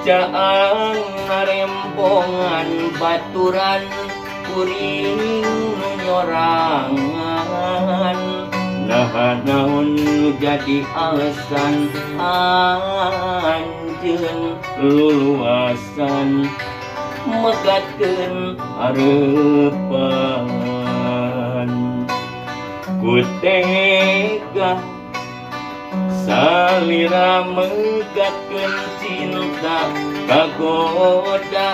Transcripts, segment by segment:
Caang ngarembongan baturan kuring nu nyorangan. Nah, naon nu jadi alasan anjeun luluasan megatkeun harepan? Ku tega salira megatkeun cinta, kagoda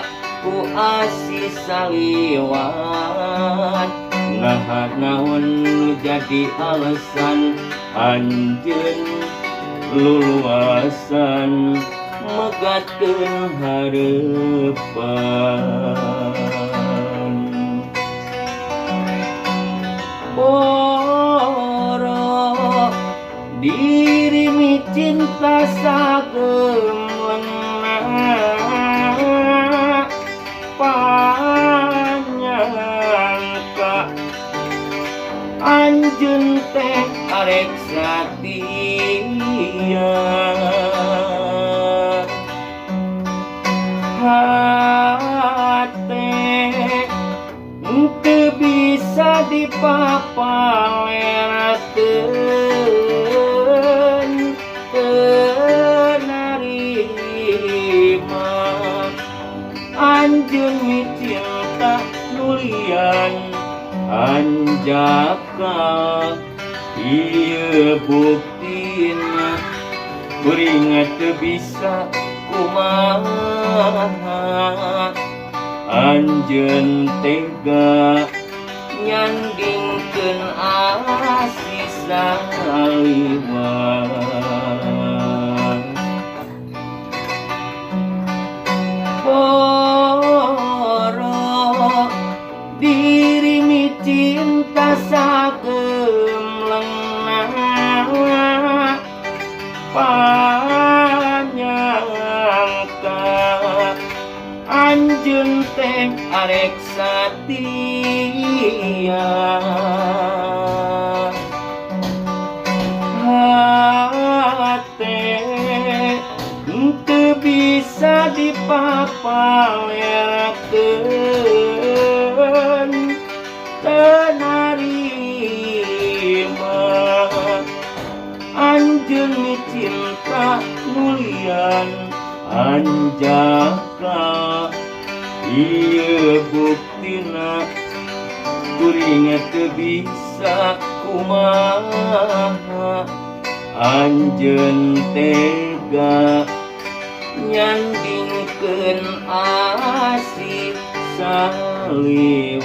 ku asih saliwat. Nah, naon nu jadi alasan anjeun luluasan megatkeun harepan? Boro diri micinta sagemlengna, panyangka anjeun teh arek satia. Hate teu bisa dipapalerakeun, teu narima anjeun micinta nulian hanjakal. Ieu buktina kuring teu bisa kumaha, anjeun tega nyandingkeun asih saliwat. Boro diri micinta sagemlengna, panyangka anjeun teh arek satia. Hate teu bisa dipapalerakeun, teu narima anjeun micinta nulian hanjakal. Ieu buktina kuring teu bisa kumaha, anjeun tega nyandingkeun asih saliwat.